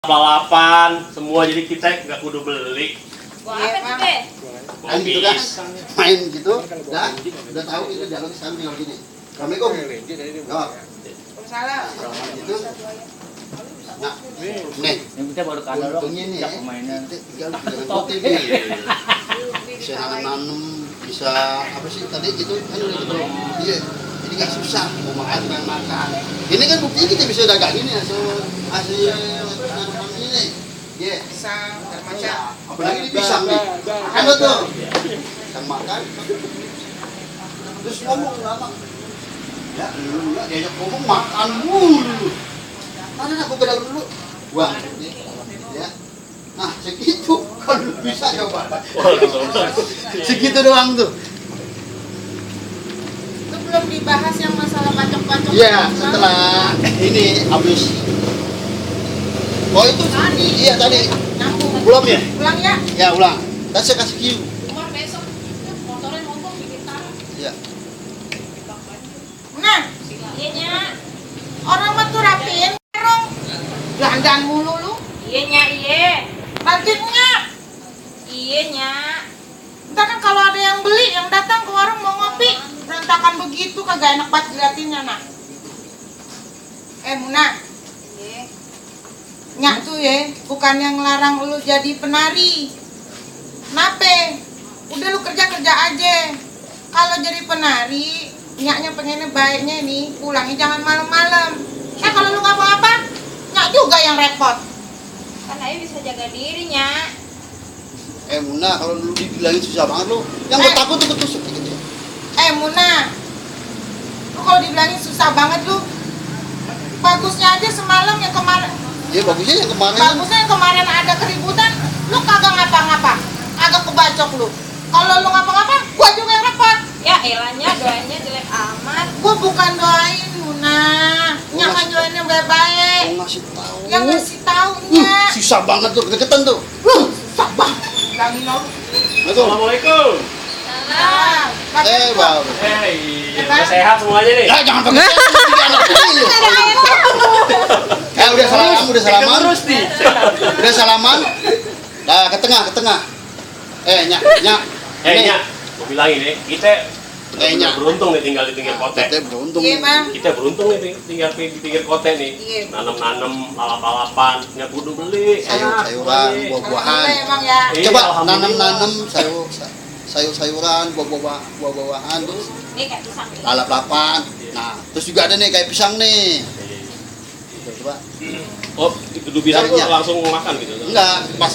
balapan semua, jadi kita nggak kudu beli. Buat apa tuh, Be? Kan gitu kan, main gitu, udah tahu itu jalan sekarang tinggal gini. Assalamualaikum. Jawab. Salah. Gitu. Nah, nih, Yang kita baru kalah dong, untungnya nih, sejak permainan. tinggal putih nih. Bisa nanam, bisa apa sih tadi gitu kan udah gitu. Iya, jadi nggak susah mau makan. Ini kan buktinya kita bisa dagang ini hasil tanaman ini. Iya. Pisang, macam. Apalagi di pisang nih. Makan betul. Pisang makan. Terus ngomong lama. Ya, dulu enggak diajak ngomong makan mulu. Mana aku pedang dulu. Buang. Ya. Nah, segitu kalau bisa coba. Segitu doang tuh. Itu belum dibahas yang masalah pacok-pacok. Iya, setelah ini habis. Oh itu tadi, iya tadi. Nyambung. Belum ya? Pulang ya. Ya ulang. Dan saya kasih kiu. Umar besok motornya mogok bikin tanah. Iya. Nah, iya nya. Orang mah tuh rapiin, kerong. Dandan mulu lu. Iya nya, iya. Budgetnya. Iya nya. Ntar kan kalau ada yang beli, yang datang ke warung mau ngopi, berantakan begitu kagak enak banget diliatinnya, nak. Muna. Iya. Nyak tuh ya, bukan yang ngelarang lu jadi penari. Nape? Udah lu kerja aja. Kalau jadi penari, nyaknya pengennya baiknya nih, pulangnya jangan malam-malam. Kalau lu nggak mau apa, nyak juga yang repot. Kan ayah bisa jaga dirinya. Muna, kalau dulu dibilangin susah banget lu. Yang gue takut tuh ketusuk gitu. Muna, lu kalau dibilangin susah banget lu. Bagusnya aja semalam yang kemarin. Iya bagusnya yang kemarin kan. Bagusnya yang kemarin ada keributan, lu kagak ngapa-ngapa, kagak kebacok lu. Kalau lu ngapa-ngapa, gua juga yang repot. Ya elahnya doanya jelek amat. Gua bukan doain Muna, nyak ngajarin yang baik-baik. Mau ngasih tahu. Yang ngasih taunya. Susah banget tuh, deketan tuh. Susah banget. Bilangin lo. Assalamualaikum. Salam. Bang. Iya, udah sehat semuanya nih. Ya jangan pakai anak kecil. Udah salaman. Terus nih. Udah salaman. Nah, ke tengah. Nyak. Nyak, mau bilangin nih, kita Nyak. beruntung nih tinggal di pinggir kota. Kita beruntung. Iya, Bang. Kita beruntung nih tinggal di pinggir kota nih. Iya. Nanam balap-balapan, nggak kudu beli. Sayur-sayuran, buah-buahan. Alhamdulillah emang ya. Iya, Coba alhamdulillah. nanam sayur-sayuran, buah-buahan, terus Ini kayak pisang. lalap-lapan. Nah, terus juga ada nih kayak pisang nih. Coba. Oh, itu bisa Carinya. langsung makan gitu? Enggak, pas